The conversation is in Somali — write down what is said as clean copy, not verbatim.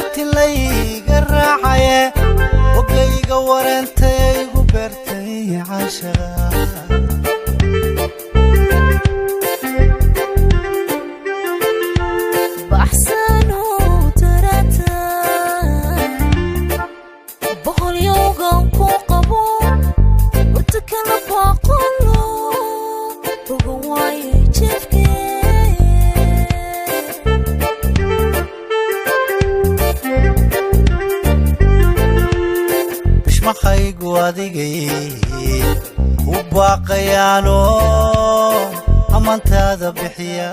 Barti layga raacaye, ogayga wareentay, igu beertay caashaqa. Baxsano tarata boqolyowgan ku qabo, wata kala boqolo bogan waaye jefke. Bishmaqaygu adigay u baaqayaano, ammaantaada bixiya.